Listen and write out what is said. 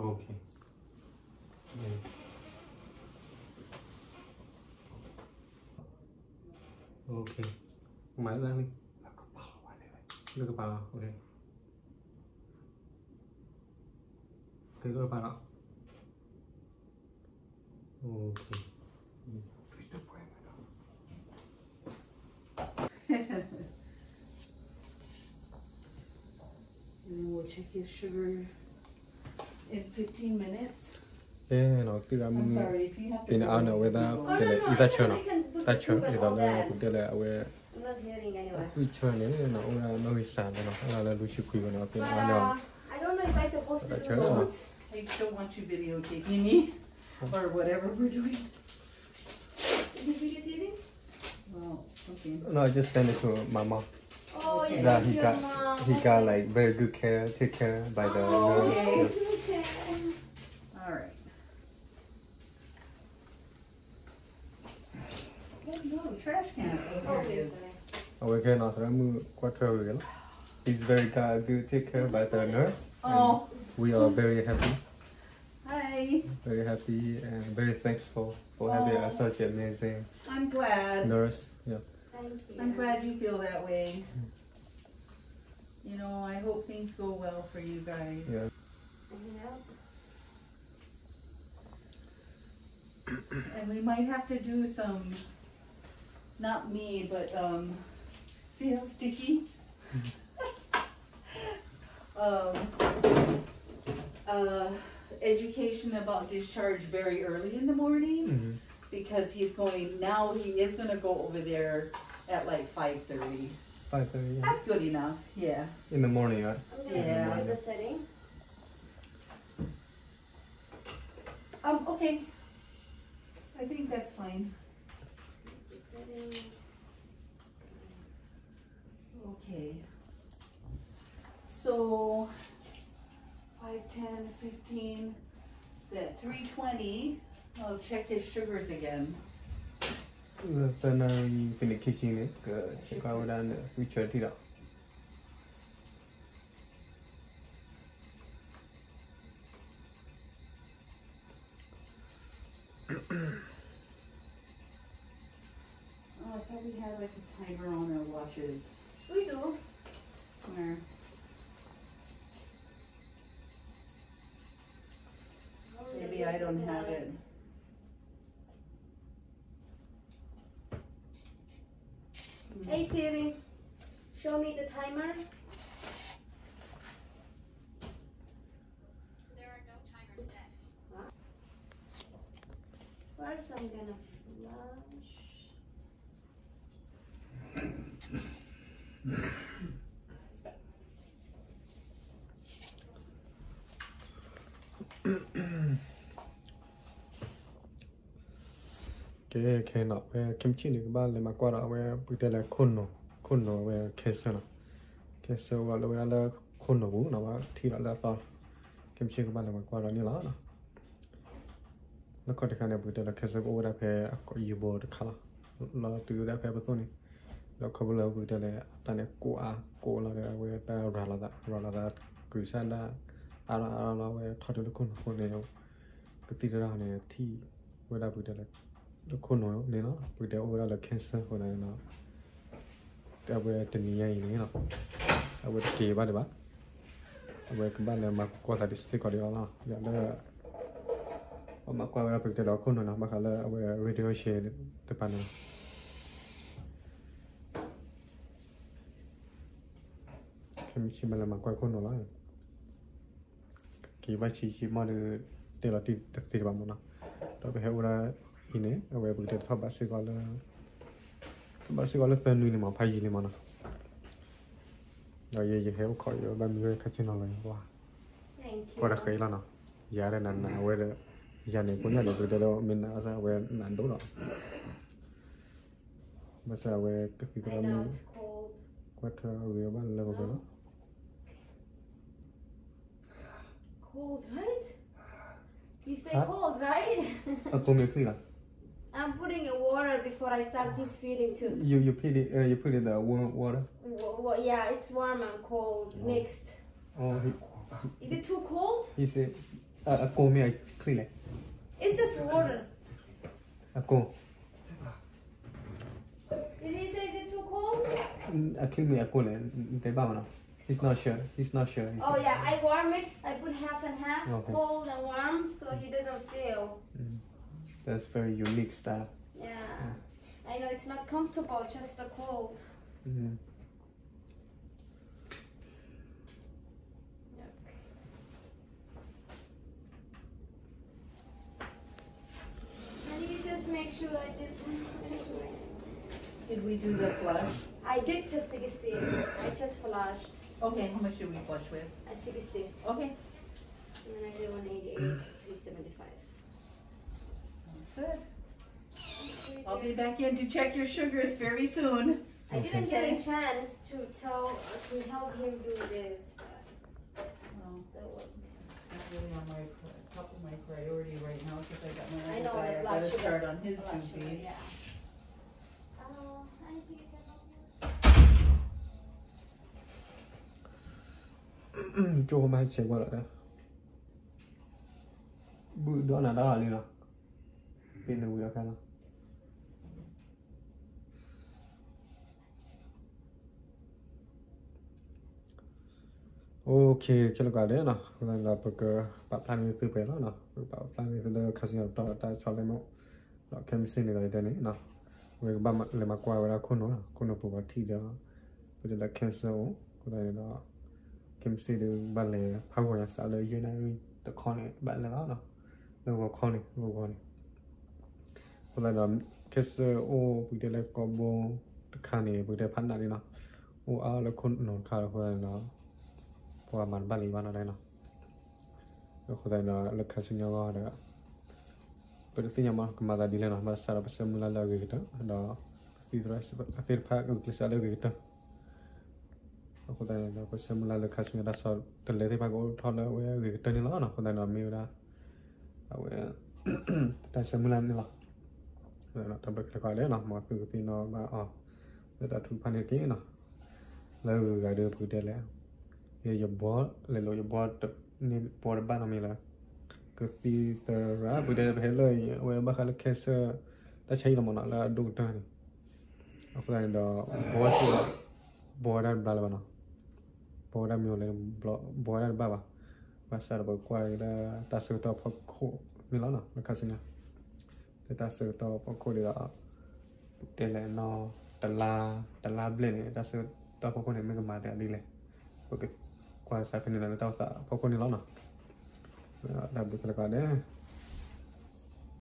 Okay. Okay. မၤလၢ လၢကပၤလီၤ, okay. Okay, လၢကပၤလီၤ. Okay. And then we'll check his sugar in fifteen minutes. အဲ နီၤ သုကမုၢ် I'm sorry, if you have to ပ့ၤနအါန့ၣ် အဝဲဒၣ် တဲလဲၣ် အံသၣ်ဆၢနီၤ, သၣ်ဆၢ ဒ်သိးလၢ ပတဲလဲၣ် အဝဲ I'm not hearing anyone. အသွံၣ်ဆၢန့ၣ်နီၤ အိၣ်ဒၣ်နီၣ်ဂံၢ်စှၤလီၤနီၤ, အိၣ်ဒၣ်လၢလွံၢ်ဆံခွံဝဲနီၤ, ပ့ၤနအါန့ၣ် I don't know if I supposed to do the remote. I don't want you videotaping me or whatever we're doing. Is he videotaping? Well, okay. No, I just send it to my mom. Oh, yeah, that he got, he got like very good care, take care by the nurse. Oh, okay. All right. Oh, no, trash can. Oh, here it is. အဝဲခဲနီၤ သရၣ်မုၣ်ကွၢ်ထွဲဝဲဂ့ၤလီၤ. He's very got good take care by the nurse. Oh. We are very happy. Hi. Very happy and very thankful for having us such amazing nurse. Yeah. Thank you. I'm glad you feel that way. You know, I hope things go well for you guys. Yeah. And we might have to do some, not me, but, um, see how sticky? Um, uh, education about discharge very early in the morning, because he's going, now he is gonna go over there at, like, five thirty. Five thirty, yeah. That's good enough, yeah. In the morning, right? Yeah. In the morning. The setting? Um, okay. I think that's fine. The settings. Okay. So, five, ten, fifteen, at three twenty, I'll check his sugars again. သၢနၣ်ရံၣ် ပန့ၣ် kitchen န့ၣ် က check ဝဲဒၣ်န့ၣ် ဝံၣ်ဆၢထံၣ်ဒီး Oh, I thought we had, like, a timer on our watches. We do. Where? Maybe I don't have it. Hey Siri, show me the timer. There are no timers set. What? What else I'm gonna flush? ကဲ ခဲနီၤ ဝဲ ခဲမုၢ်ဆ့ၣ်န့ၣ် ကဘၣ်လဲၤမၤကွၢ်ဒီး အဝဲ ပကတဲလၢ ခိၣ်နူာ် ခိၣ်နူာ် အဝဲ cancer နီၤ. Cancer အိၣ်လၢဝဲဒၣ်လၢ ခိၣ်နူာ်ပူၤနီၤ ဘၣ်ထံၣ်လီၤလၢအသီ. ခဲမုၢ်ဆ့ၣ်ကဘၣ်လဲၤမၤကွၢ်ဒီးန့ၣ်လီၤ. လၢခီၣ်တခါန့ၣ် ပကတဲလၢ cancer ကအိၣ်ဝဲဒၣ်ဖဲအကိာ်ယူဘိတခါလီၤ. လီၤတုၤဝဲဒၣ်ဖဲပသိၣ်န့ၣ်, ဒီးခီဖျိလၢပကတဲလၢ အတၢ်န့ၣ်ကိၢ်အါကိၢ်လီၤဒီး အဝဲတၢ်ရၤလီၤသး ရၤလီၤသး ကုၤဆၣ်ဒၣ် အါလီၤအါလီၤ အဝဲထီၣ်တုၤလၢခိၣ်နူာ်အဃိန့ၣ် ပသံၣ်တရၣ်န့ၣ် ထံၣ်ဝဲဒၣ်ပကတဲလၢ လၢခိၣ်နူာ်န့ၣ်လီၤ. ပကတဲအိၣ်ဝဲဒၣ်လၢ cancer အဃိန့ၣ် အဝဲတနံၤညါအံၤန့ၣ်လီၤ အဝဲတက့ၤဘၣ်ဒံးဘၣ်. အဝဲကဘၣ်လၢမၤကွၢ်သးဒံးစ့ၢ်ကီးဒံးအီၤလီၤ. ယလၢ ပမၤကွၢ်ဝဲဒၣ်ပကတဲလၢခိၣ်နူာ်နီၤ ဘၣ်ဃးလၢအဝဲ radiation တပၤန့ၣ်လီၤ. ခဲမုၢ်ဆ့ၣ်မ့ၢ်လၢမၤကွၢ်ခိၣ်နူာ်လီၤ. ကက့ၤဘၣ်ဆံးဆံးမီၢ်ဒီး တဲလီၤတံၢ်တသ့တဘၣ်မ့ၢ်နီၤ. ဒီးပဟဲအိၣ်ဒၣ်အံၤန့ၣ် အဝဲပကတဲထီၣ်ဘးစ့ၢ်ကီးလၢ ထီၣ်ဘးစ့ၢ်ကီးလၢသၢနွံန့ၣ်မ့ၢ် ဖးယံာ်လံမ့ၢ်နီၤ. ဒီးယဲယဟဲအိၣ်ခိးယဘၣ်မံဝဲခါဆ့နီၤလီၤ ကွၢ်တဃဲးလီၤနီၤ. ယၤဒီးနးနးဝဲဒီး ယၤန့ၣ်ကိညၣ်ဒီး ပကတဲဒီးမ့ၢ်နးအဝဲနးဒိၣ်လီၤ. ဘၣ်ဆၣ်အဝဲကသံၣ်သရၣ်မုၣ် ကွၢ်ထွဲအဂ့ၤဘၣ်လၢပှဲၤလီၤ. Cold, right? You say cold, right? အကိးမ့ၢ်ဖျံၣ်လီၤ. I'm putting in water before I start his feeding too. You, you put it, uh, you put it the warm water? Well, well, yeah, it's warm and cold mixed. Oh, he, Is it too cold? He said, uh, a cold me, I clean it. It's just water. A cold. Did he say, is it too cold? Mm, I clean me, I cold it. They buy one. He's not sure. He's not sure. He's Oh, not yeah, I warm it. I put half and half, Okay. cold and warm, so he doesn't feel. Mm. That's very unique style. Yeah. Yeah. I know it's not comfortable, just the cold. Mm. Okay. Can you just make sure I did? Did we do the flush? I did just sixty. I just flushed. Okay, how much did we flush with? Uh, sixty. Okay. And then I did one eighty-eight, three seventy-five. Sounds good. I'll be back in to check your sugars very soon. I didn't get a chance to tell, to help him do this, but Well, that was not really on my, pri- top of my priority right now because I got my I know, other guy, I gotta blood sugar. start on his Blood two sugar, feeds. Yeah. Oh, I think I can help you. ကၠိမၤဆဲးကွၢ်လီၤ, ဘုၣ်ဒီးနၤတၢ်ဂၤလံလီၤ, ပ့ၤနဝံၤဒီးခဲလီၤ. Okay, ခဲလၢာ်ကဒီးနီၤ, အဃိသတးဒီး ပကပာ်ဖျါန့ၢ်သုပှဲၤလီၤနီၤ, ပကပာ်ဖျါန့ၢ်သုလၢခါဆူညါတတီၤတၢ်ဆီလဲမ့ၢ်, ဒီးခဲမုၢ်ဆ့ၣ်န့ၣ်ဒီးယတဲန့ၣ်နီၤ, အဝဲကဘၣ်လဲၤမၤကွၢ်ဝဲဒၣ်ခိၣ်နူာ်နီၤ, ခိၣ်နူာ်ပူၤပှၤထံၣ်ဒီး ပတဲလၢ cancer အိၣ်, အဃိသတးန့ၣ်ဒီး ခဲမုၢ်ဆ့ၣ်ဒီးဘၣ်လဲၤဖးဂီၤညါ စးလၢယဲၢ်နၣ်ရံၣ်တခီန့ၣ် ဘၣ်လဲၤလီၤနီၤ, လၢဂီၤခီန့ၣ် လၢဂီၤန့ၣ် အဃိသတးဒီး cancer အိၣ် ပကတဲလၢကိးဘိတခါန့ၣ် ပကတဲဖးနးန့ၣ်နီၤ, အိၣ်အါလၢခိၣ်နူာ်တခါအဃိသတးန့ၣ်ဒီး ပှၤမၤတဘၣ်လံဘၣ်နီၤနီၤ, အဃိသတးန့ၣ်ဒီး လၢခါဆူညါဂီၢ်ဒီး ပတသ့ၣ်ညါမး ကမၤသးဒ်လဲၣ်နီၤ, ဘၣ်ဆၣ်ဒီးပဆၢမုၢ်လၢ်လၢအဂ့ၤကတၢၢ်, ဒီးပသံသရၣ်သ့ၣ်တဖၣ် ဂုာ်ကျဲးစၢးလၢအဂ့ၤကတၢၢ်, အဃိသတးန့ၣ်ဒီး ပဆၢမုၢ်လၢ်လၢခါဆူညါတၢ်ဆီတလဲသ့ၣ်တဖၣ် ကအိၣ်ထီၣ်လၢအဝဲအဂ့ၤကတၢၢ်န့ၣ်လီၤနီၤ, အဃိသတးန့ၣ်ဒီးမ့ၢ်ဝဲဒၣ် အဝဲ တၢ်ဆၢမုၢ်လၢ်န့ၣ်လီၤ. တၢ်ဘျုးခဲလၢာ်လီၤနီၤ, မ်သုကသ့ၣ်နီၣ်ဘၣ်အီၤ လၢတၢ်ထုကဖၣ်န့ၣ်တက့ၢ်နီၤ, လၢဂုၤဂၤဒီးပကတဲလဲၣ်, ယဘီလဲၤလိာ်ယဘီ န့ၣ်ဘီတဘၣ်နီတမံၤလၢ ကသံသရၣ် ပကတဲလၢပဟဲလၢ အဝဲဘၣ်ဃးလၢ cancer တၢ်ဆါဟံၣ်လီၤမးနီၤ လၢအဒိၣ်ကတၢၢ်န့ၣ်, အဃိသတးန့ၣ်ဒီး ဘီစ့ၢ် ဘီဝဲဒၣ်တဘျါလၢၤဘၣ်နီၤ, ဘီဝဲဒၣ်မ့ၢ်အိၣ်လဲၣ် ဘီဝဲဒၣ်တဘၣ်ဘၣ်, ဘၣ်ဆၣ်ဒီးပကွၢ်က့ၤလၢတၢ်ဆၢကတီၢ်ဖီခိၣ်န့ၣ်လီၤနီၤ, လၢခါဆူညါ လၢတၢ်ဆၢကတီၢ်ဖီခိၣ်ဒီး ပတဲလဲၣ်နီၤ တလါ တလါဘျဲၣ်န့ၣ် တၢ်ဆၢကတီၢ်ဖီခိၣ်န့ၣ် မ့ၢ်ကမၤသးဒ်လဲၣ်, ပကကွၢ်စးဖဲန့ၣ်လီၤ လၢတၢ်အိၣ်သးဖီခိၣ်န့ၣ်လီၤနီၤ, တၢ်ဘျုးခဲလၢာ်လီၤ.